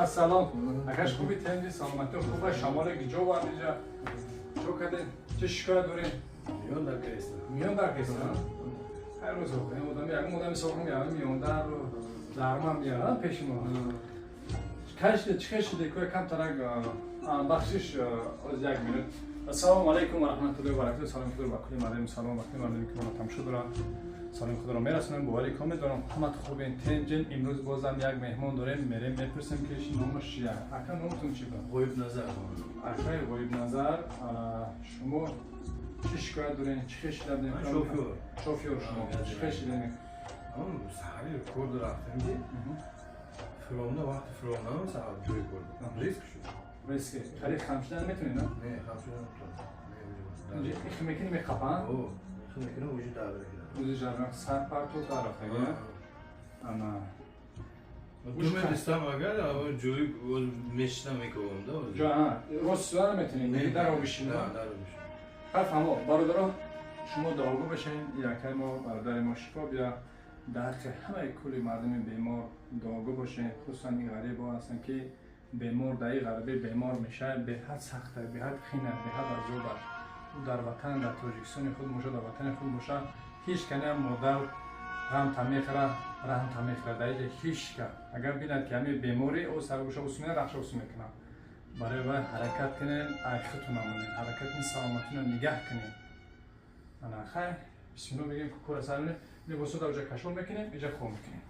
Ассалом. Акаш, хуби, тенди, саломатӣ хуба? Шамоле гиҷо вардиҷа чо кардем? Чӣ шикоят дорем? Миён дар креста. Миён дар креста. Ҳар рӯз одами, ягон одами сохам, ягон миёндару дарма меяд пеши мо. Кашиде, чӣ кашиде? Кӯя камтарак бахшиш, оз як минут. Ассалому алайкум ва раҳматуллоҳи ва баракатуҳ. Саломи худро ба кулли мардуми, салом ба кулли мардуме, ки моро тамошо доранд, саломи худро мерасонем. Бовари комил дорам, ҳамат хубен, тенҷен. Имрӯз бозам як меҳмон дорем, мерем, мепурсем, ки номаш чия. Ака, номатон чи ба? Ғоиб Назар. Акаи Ғоиб Назар, шумо чӣ шикоят дорем? Чӣ хешида? Шофёр. Шофёр шумо. Чӣ хешидем? Саҳари кор рафтем, ки фиромда, вақти фиромдам саҳар ҷои кор риск шуд. Риски хари хамшидан метонӣ, на? Не, хамшидан наметонам. Их мекунӣ, меқапан? Их мекунам, уҷи дар мекунам. Узи дар сар парту дар рафтаги. Ана. Ду агар ҷои мешинам, мекобам да. Ҷо рост суда наметонӣ, не, дар обишинӣ. Дар обишинӣ. Хай, фаҳмо, бародаро, шумо дуогӯ бошед, якай мо, бародари мо шифо бия. Дар ҳаққи ҳамаи кулли мардуми бемор дуогӯ бошед, хусусан ин ғарибо ҳастанд, ки бемор дар ин ғарибӣ бемор мешавад, беҳад сахта, беҳад қина, беҳад азоб аст. Ӯ дар ватан, дар Тоҷикистони худ боша, дар ватани худ боша, ҳеҷ каниам модар ғамта мехӯра, раҳмта мехӯра. Дар иҷа ҳеҷ ка агар бинад, ки ҳамин беморӣ ӯ саргӯша усу мекунад, рахша усу мекунад. Барои вай ҳаракат кунем, айхиту намонем, ҳаракат кунем, саломатино нигаҳ кунем. Ана, хай, бисмилло мегӯем, кукура сар, либосо дар ҷа кашол мекунем, иҷа хоб мекунем.